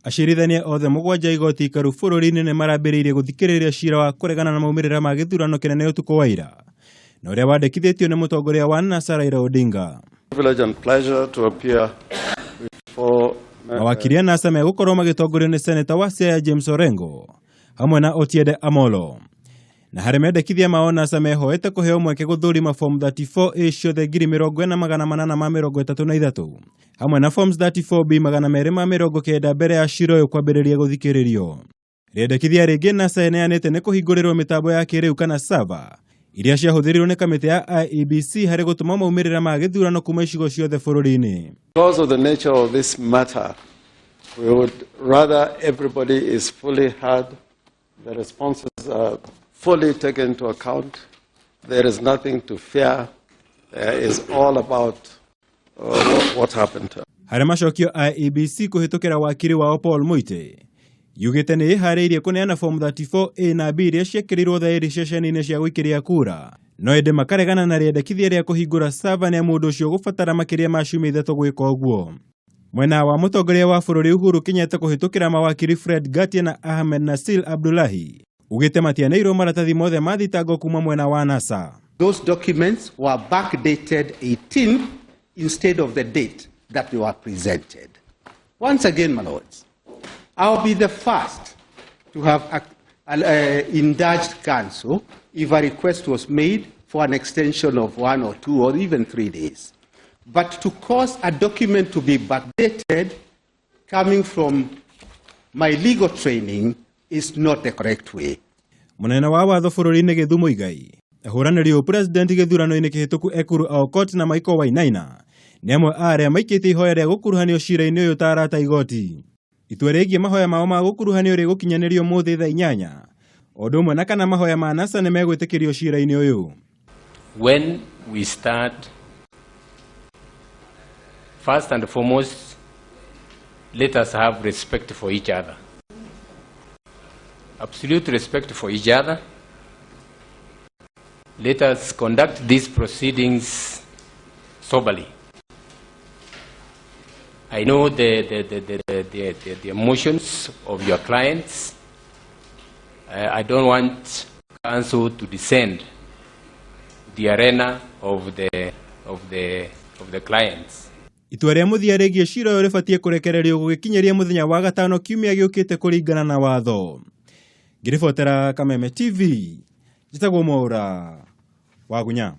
Acirithania othe mũgwanja igoti ikaru bũrũri-inĩ nĩ marambĩrĩirie gũthikĩrĩria cira wa kũregana na maumĩrĩra ma gĩthurano kĩnene ũtukũ wa ira na ũrĩa wandĩkithĩtio nĩ mũtongoria wa NASA Raila Odinga. Privilege and pleasure to appear before Mawakiri a NASA megũkorwo magĩtongorio nĩ seneta wa Siaya James Orengo hamwe na Otiende Amolo. Na harĩ mendekithia mao NASA mehoete kũheo mweke gũthũrima form 34A ciothe 4,833 hamwe na forms 34B 290 mbere ya cira ũyũ kwambĩrĩria gũthikĩrĩrio. Rĩendekithia rĩngĩ NASA ĩneanĩte nĩ kũhingũrĩrwo mĩtambo ya kĩrĩu kana server iria ciahũthĩrirwo nĩ kamĩtĩ ya IEBC harĩ gũtũma maumĩrĩra ma gĩthurano kuma icigo ciothe bũrũri-inĩ. Because of the nature of this matter, we would rather everybody is fully heard, the responses are fully taken into account. There is nothing to fear. It's all about what happened. Harĩ macokio IEBC kũhĩtũkĩra wakiri wao Paul Muite yugĩte nĩ ĩharĩirie kũneana form 34A na B iria ciekĩrirwo thaĩri ceceni-inĩ cia gũikĩria kura no ĩndĩ makaregana na rĩendekithia rĩa kũhingũra server nĩ mũndũ ũcio gũbatara makĩria ma ciumia 3 gwĩka ũguo. Mwena wa mũtongoria wa bũrũri Uhuru Kenyatta kũhĩtũkĩra mawakiri Fred Ngatia na Ahmed Nasil Abdullahi ugĩte matianeirwo maratathi mothe ma thitango kuma mwena wa NASA. Those documents were backdated 18th instead of the date that they were presented. Once again, my lords, I'll be the first to have indulged counsel if a request was made for an extension of 1 or 2 or even 3 days. But to cause a document to be backdated coming from my legal training is not the correct way. Mũnene wa watho bũrũri-inĩ Githu Muigai, ahũranĩri ũpresident gĩthurano-inĩ kĩhĩtũku Ekuru Aukot na Michael Wainaina nĩ amwe a arĩa maikĩtie ihoya rĩa gũkuruhanio cira-inĩ ũyũ ta arata igoti. Itua rĩgiĩ mahoya mao ma gũkuruhanio rĩgũkinyanĩrio ũmũthĩ thaa 8 o ũndũ ũmwe na kana mahoya ma NASA nĩ megwĩtĩkĩrio cira-inĩ ũyũ. When we start, first and foremost, let us have respect for each other. Absolute respect for each other. Let us conduct these proceedings soberly. I know the emotions of your clients. I don't want counsel to descend the arena of the clients. Itua rĩa mũthia rĩgiĩ cira ũyũ rĩbatiĩ kũrekererio gũgĩkinyĩria mũthenya wa gatano kiumia gĩũkĩte kũringana na watho. Ngĩribotera Kameme TV, njĩtagwo Mwaũra Wagunya.